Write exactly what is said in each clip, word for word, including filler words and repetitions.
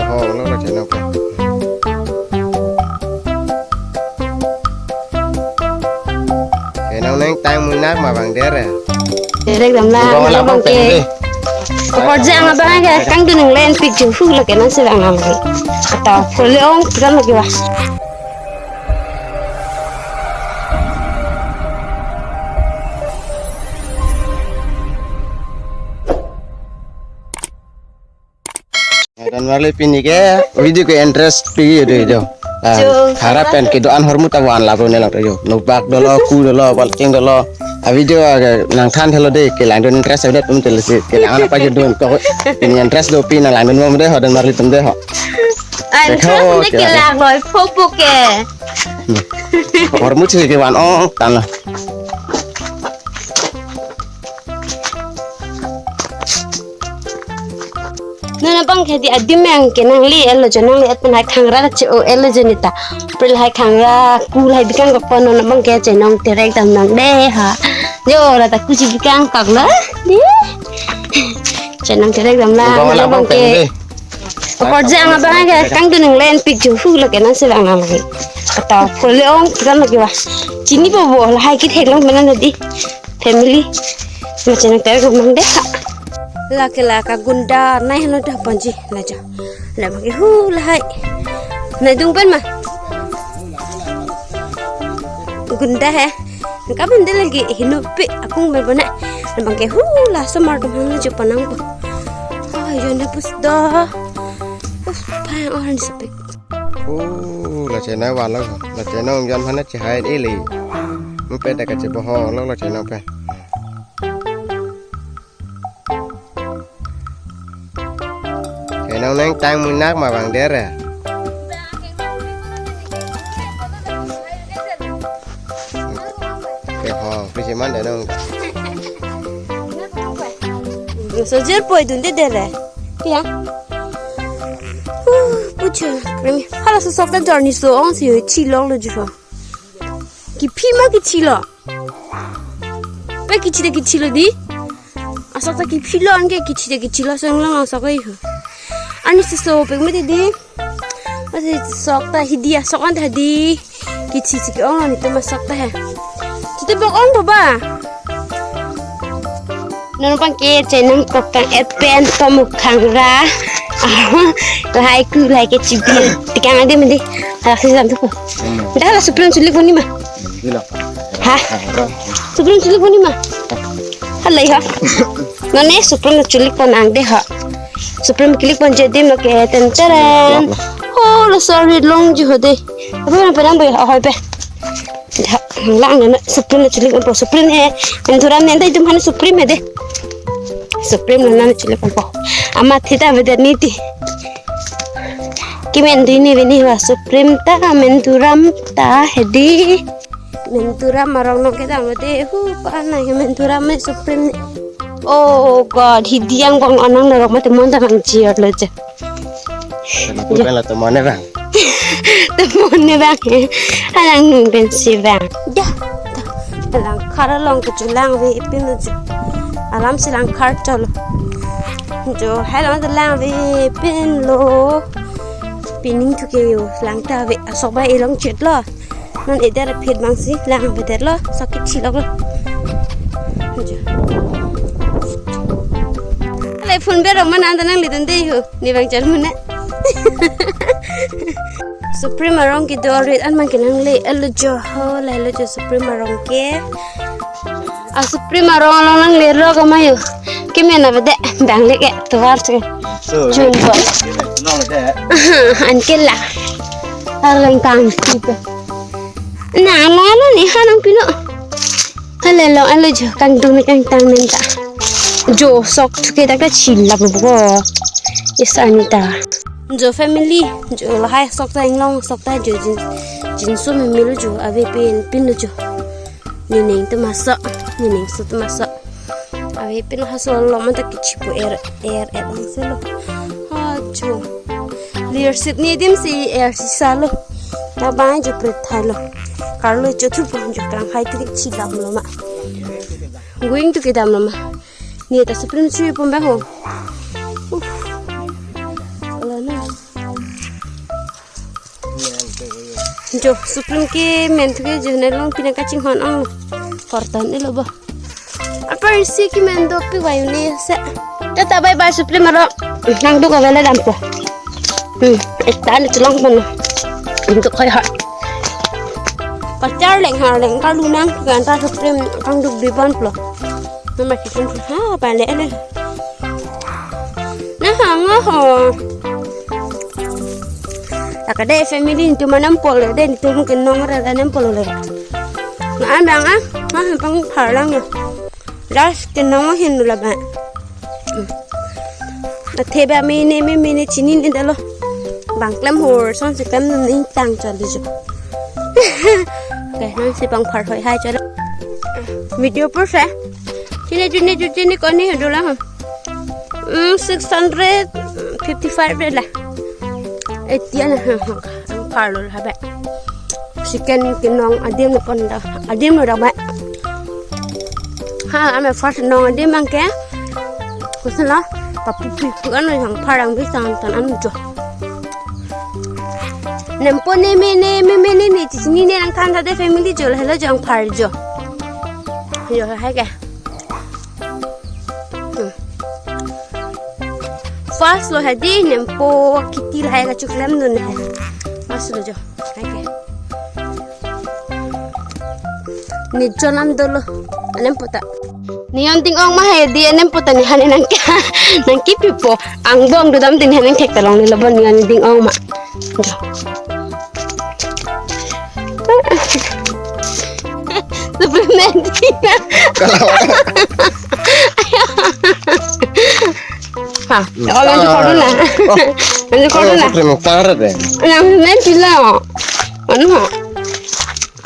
Oh, lo lo chenong pen. Chenong neng tang munak ma bang der. Direct damla, bang la lo bang bang ke. Peng de. Pokor jang abang ke kangdun nang len pik ju hu lo ke nang si bang nang. Kata phone le ong, kiran lagi wah. Don Marli pini ke video ke interest pi do do. Ah, jo, harap pen kedo-an ahormu ta van lap ro ne lang jo. Nokbak dolo, ku dolo, balting dolo. A video ke nangthan thelo de, kelang don interest ave pum tel si. Kelang apa jo don ko. Pini interest do pi nang lang don mo de ho Don Marli tum de ho. An Dekho, thos ne ke kelang loi pho pho ke. Ahormu si ke van ong tan lo. Non abang ke di adim yang ke nang le el lo jo, nang le et pen hai khangra che-o el lo jo neta. April hai khangra ku hai bikang ko pon, non abang ke chenong terek dam nang de ha. Jo la ta ku si bikang kak lo. Di. Chenong terek damla, bang la non abang bang peng ke. De. Pokor jang abang ke kangdun nang len pik ju hu lo ke nang si bang nang lagi. Kata phone le ong, kiran lagi wah. Chini po bo la hai kithek long pen nang di. Family. Ma chenong terek damnang de ha. La ke la ka gunda nai hano da ponji la jo. La bang ke hu la hai. Nai dung pen ma. Gunda he. Ka bang de lagi hinu pi akung pen bona. La bang ke hu la somar tum hang la jo panang po. Oh, yo na pus do. Uf, pa orang sepi. Oh, la chenong van lo. La chenong jan hana chehai ele. Mu pen ta kache boho lo la chenong pen. Chenong neng tang munak ma bang der. Ke ho, pisi man de nong. Sojir poi dun de der. Pia. Huh, pucha, kremi. Hala so sok ta jarni so ong si chi long lo ju. Kiphi ma kichi lo. Pe kichi de kichi lo di. Asok ta kiphi lo anke kichi de kichi lo song lo asok ai ho. Ani si so pe me di di. Masi sok ta hidi asok an ta di. Kichi si ke ong lo ni to ma sok ta he. Chite bok ong ba. Non abang ke chenong kok kang epen to mukhangra. Lahai ku lahai ke chibi. Tikang ade mende. Hala si jam tu ko. Hmm. Dah la Supreme chuli poni ma. Gila. Ha? Supreme chuli poni ma. Halai ha. None Supreme chuli pon ang de ha. Supreme kili pon je dim lo ke ten teren. Ho lo sorry long ji ho de. Apa na padang boy ha hoi pe. Dah, lang na Supreme na chuli pon po Supreme he. Menturam ne dai tum han Supreme he de. Supreme na na chuli pon po. Ama thita beda niti. Ki men dini bini wa Supreme ta menturam ta he di. Menturam arong nong kedam de hu pa na he menturam me Supreme. Oh God, hidi angbong anong narok mate mon ta mang chiar lo je. Lapu pen la tomon ne bang. Tomon ne bang. Alang nung pen si bang. Ya. Alang khar along kecho lang ve ipin lo jo. Alam si lang khar cholo. Jo hai lang lang ve ipin lo. Pining thu ke yo lang ta ve asok ba ilong chet lo. Non eder aphi bang si lang beder lo, sok kichi lok lo. Aja. Alai phone bero mana anta nang lidun de ho, ne bang char mana. Supreme arong kedo rit an mang ke nang le, elo jo ho, la elo jo Supreme arong ke. A Supreme arong along nang le ro kama yo. Keme na bede, bang le ke, tuar se. So, Jun bo. Nong de. An ke la. Arleng kang si pe. Na lo lo ni ha nang pino. Hala lo alo jo kangdung ni kangtang nang ta. Jo sok thu ke ta ka chilap lo ko. Isa ni ta. Jo family, jo lahai sok ta inglong sok ta jo jin, jinso me milo jo ave pin pin lo jo. Nining tu maso, nining so tu maso. Ave pin haso lo man ta kichi pu er er er ang se lo. Ha jo. Lir sit ni dim si er si sa lo. Ta bang jo pret thai lo. Kar lo cho thu pon jo kang hai tu kichi dam lo ma. Going tu kedam lo ma. Ni ta Supreme chui pon ba ho. Uf. Ala na. Jo, Supreme ke men thuke jo ne long pina kachinghon ong. Korton ilo bo. Apa isi ke men dopik vayu ne se. Tata bye bye Supreme aro. Nangduk avela dampo. Hmm, ekta ne chelong pon. Untuk koi ha. Kachar leng ha leng kalu nang kan ta Supreme kangduk di bon plo. Nama kitchen ha bale ne. Nah, hanga ho. Taka de family itu manam polo de itu mungkin nong rada nem polo le. Nah, abang ah, ah pangpharlang ya. Just kenong hin dula ba. Athe ba mene me mene chinine dalo. Bang klem hor son si klem nung ning tang chali jo. Okay, nang si pangphar hoi hai chalo. Video pur se. Chini chini chini koni dula ha. Hmm, six hundred fifty-five re la. Etian ha ha. Ang parlo ha ba. Chicken kenong adim na pon da. Adim lo da ba. Ha, ame first nong adim ang ke. Kusen lo. Papu pu pu ano yang parang bisa tan anu jo. Nempo ne me ne me me ne ne chini ne ang than da de family jo la helo jo ang par jo. Jo hai ke. Hmm. First lo hadi nempo kiti lahai kachiklem dun hai. First lo jo. Hai ke. Ne chonam dolo. Anempo ta. Ne-an ding-ong ma hadi anempo ta ne hani nang ke. Nang kipipo. Angbong dodam tin hani thek talong ne lo bon ne-an ding-ong ma. Supplementing. Kalau Ha, oh, nanti kau dulu lah. Oh. Nanti kau dulu lah. Supplementar deh. Yang nanti lah. Anu ha?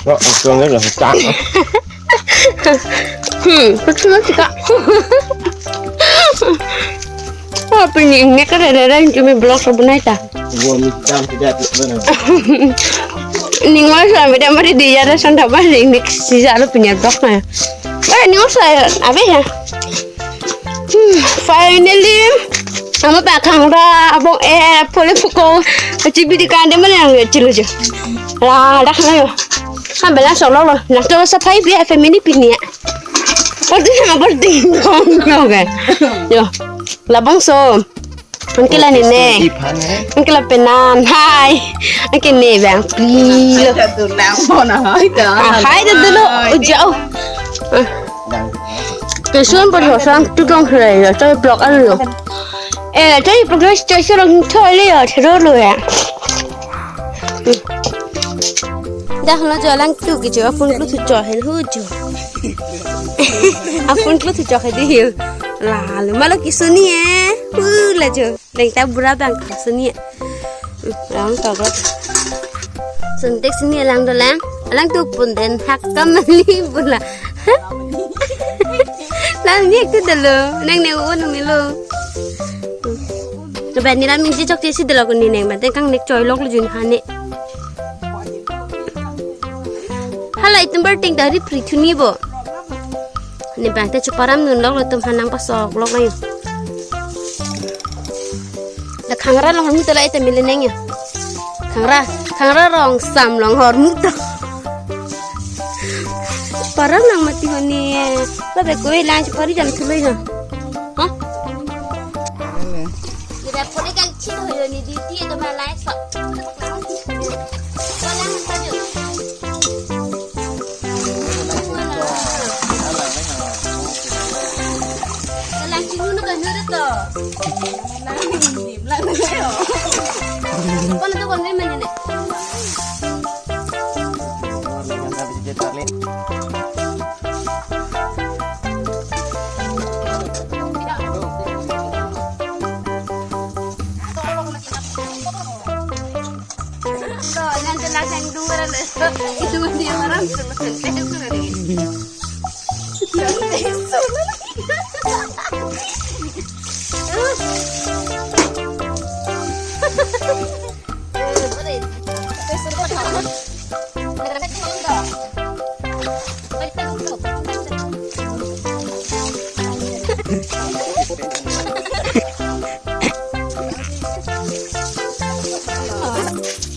Oh, langsung aja lah. Hmm, betul sih, Kak. Oh, pini ini kan ada yang cumi blog sabun aja. Gua minta tidak benar. Ini ngol sampai dia mari di jalan sandal balik ini sih jalan punya blog na. Eh, ini ngol saya apa ya? Hmm, finally, ama pa khangra abong e pole phuko chibi di kande mane ang chilo jo. La dak na yo. Kan bela solo lo. Na to sa phai bi family pini ya. Por di na por di. Yo. Labangso. Anke la ne ne. Iphan hai. Anke la penan hai. Anke ne bang pli lo. Hai ta dun lang pon hai ta. Ah, hai ta dun lo. Ujau. Ah. Kesun pada sang tu dong hre ya, choi blog alo. Eh, choi blog choi serong choi le ya, chero lo ya. Dah lo jo lang tu ke jo, aphone klo thu cho hen hu jo. Aphone klo thu cho he di hu. La lo ma lo kisuni eh. Hu la jo. Leng ta bura bang kisuni eh. Lang to bro. Suntek sini lang do lang. Lang tu pun den hak kam mali bula. Lang ni tu dalo. Nang ne un ni lo. Keban ni lam inji chok si dalo ko ni neng. Bante kang nek choi lok lo jun hane. Hala itum berting dari pri thuni bo. Ni bang te chuparam nun lok lo tum hanang pasok lok lo. La khangra long hormu to la ite mili neng ya. Khangra, khangra rong sam long hormu to. Param nang mati honi. Ba be koi lang chupari jam thuloi ha. Ha? Ida pore kang chilo yo ni di ti to ma lai so. Lang chinu no kan hura to. Lang dim lang na yo. Kon to kon ne mane ne. Lo, nang telah sang dua orang le. Itu dia orang tu.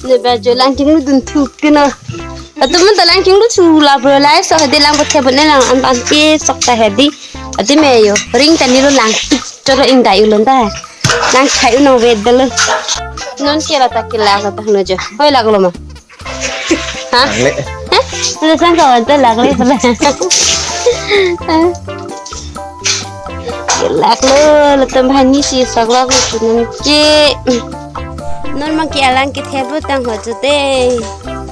Ne ba jo lang chinglu dun thuk ke no. Atum ta lang chinglu chu la bro lai sok hedi lang bothe bone lang an an ke sok ta hedi. Ati me jo ring ta ni lo lang tuk choro ing dai ulon ta. Lang khai uno wet dalo. Non ke la ta ke la ta no jo. Hoi lak lo ma. Ha? Lagle. Hah? Ada sang kawan tu lagle pala. Lak lo, latum bhani si sok lak lo punan ke. Non mang ke alang ke thep lo tang ho chute.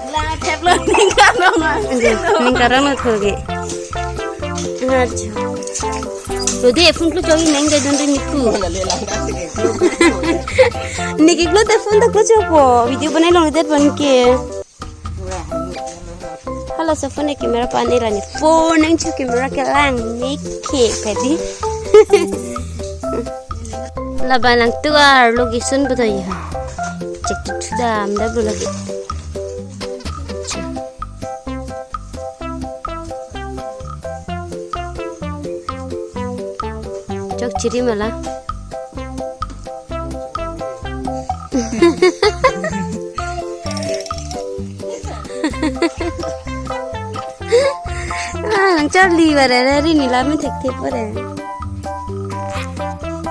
Lang thep lo ning karong lo. Ning karong lo thoge. Acha. Lodi phone klo chogi neng dai don dun niku. Niki klo te phone ta klo chopo. Video banai long det ban ke. Hala so phone camera pan ira ni phone nang chu camera kelang ni ke pedi. Laban lang tu arlo gisun betul ya. Cek tu sudah amda belum lagi. Chok chiri mala. Ah, nang charli bare re rini la men thek thek bare.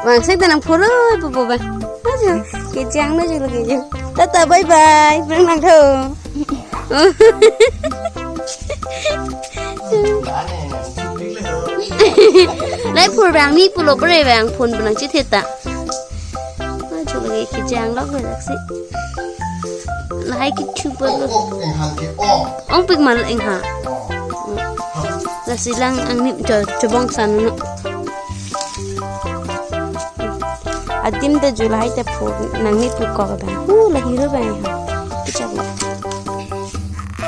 Bang sek danang phoro popo ba. Aja, kejang na julu keju. Tata, bye bye. Pernah nang tho. Lai phur bang ni pulo bre bang phone bang chi theta. Aja lagi kejang lok lak si. Lahai ke chupa lo. Ong pik mal eng ha. Lasi lang ang ni cho chobong san no. Adim da July ta phu nang ni phu kok da. Hu la hero ba ha. Kichak ma.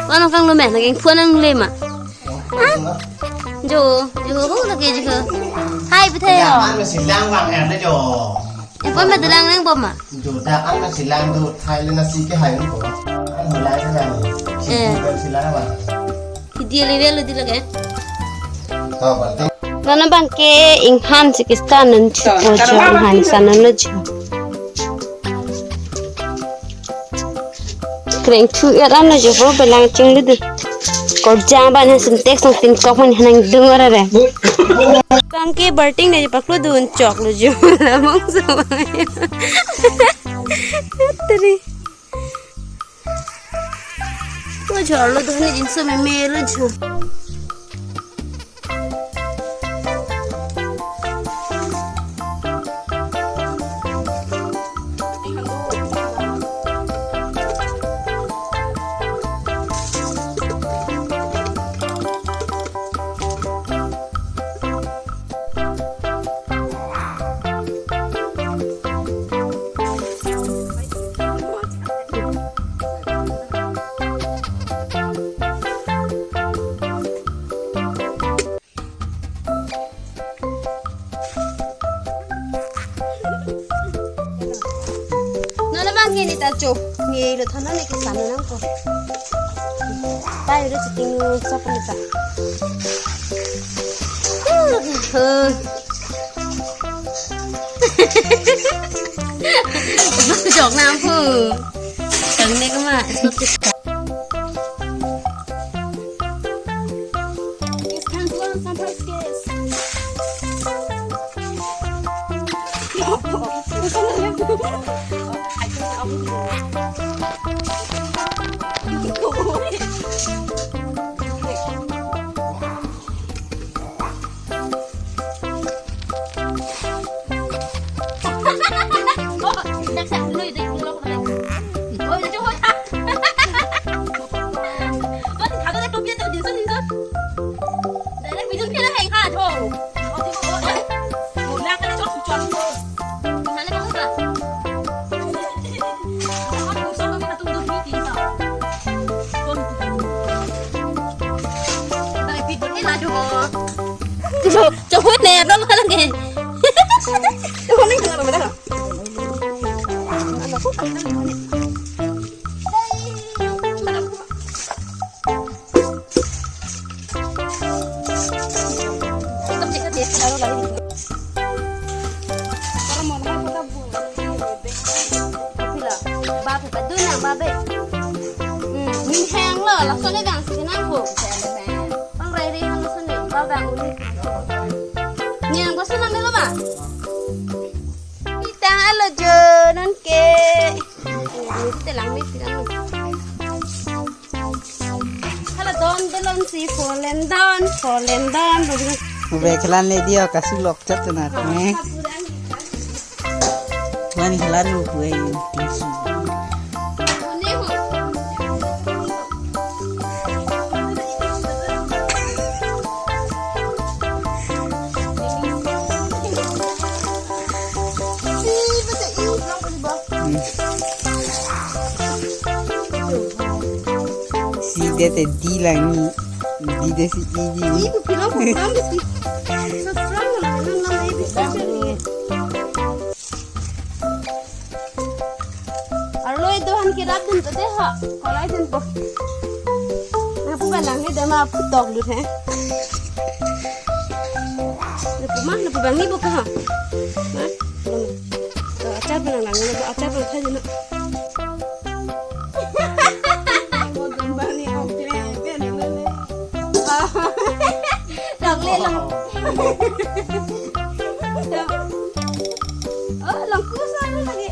Kono kang lo me nang eng phu nang le ma. Ha? Jo, jo hu la ke jo. Hai bithe yo. Ang na silang bang er de jo. Ya pon ma dalang nang pon ma. Jo da ang na silang do thai le na si ke hai ko. Ang ho lai ka ni. Si Eh. Ko silang ba. Video level di lage. To ba. Nana bang ke inghan si kistan nun chu ko jo inghan san nun lo chu. Kreng chu er ano jo ho belang chinglu du. Korjang ban ha Sintex song tin kok man hanang dung ara re. Bang ke barting na jo paklo dun chok lo jo. Lamang so. Tari. Ko jor lo do ni jinso meme lo jo. Nona bang ke ni ta cho. Nge lo thana ne ke sana nang ko. Pai lo chiting sa pun ta. Jok nang pu. Kang ne kama. Cho, cho hut ne, no malang ke. Cho hut ne, no malang. Babe, baduna, babe. Lason ne bang si nang bo. Bang rai rai hang lason ne, bang bang uli. Niang bo si nang melo ba? Itang alo jo non ke. Ini telang mi telang. Hala don belon si fallen down, fallen down. Ube kelan le dio kasu lok chat na, eh. Wan kelan lu kue tingsu. Hmm. Si de te di lang ni. Di de si i di. Ibu pilo ko nam de si. So strong na nam nam ibu sa ni. Arlo ido han kirap dun to de ha. Kolai dun po. Na pu ba lang ni de ma pu tok lut he. Na pu ma na pu bang ni bo ka ha. Ma. To achar bang lang ni bo achar bang khai na. Long le long. Oh, long kusa lagi.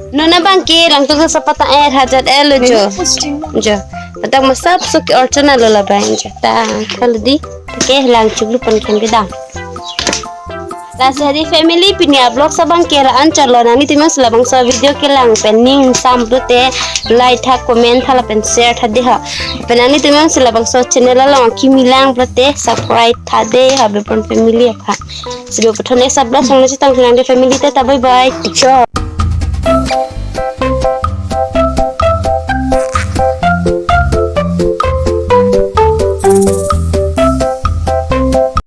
Non abang ke langtuk sapatang er hajat el jo. Jo. Patang masap suk orchana lo labang jo. Ta kalau di ke lang chuklu pon kan kedang. Lasi hadi family pini a-vlog abang ke la-an chot lo, nanglitum jongsi labangso video kelang pen ning sam pulote like tha, comment tha lapen share tha de ha. Pen nanglitum jongsi labangso channel along kimi lang pulote subscribe tha de ha, Bepon family aphan. Sido puthot next a-vlog song le chetong lang de family te ta bye bye. Teacher.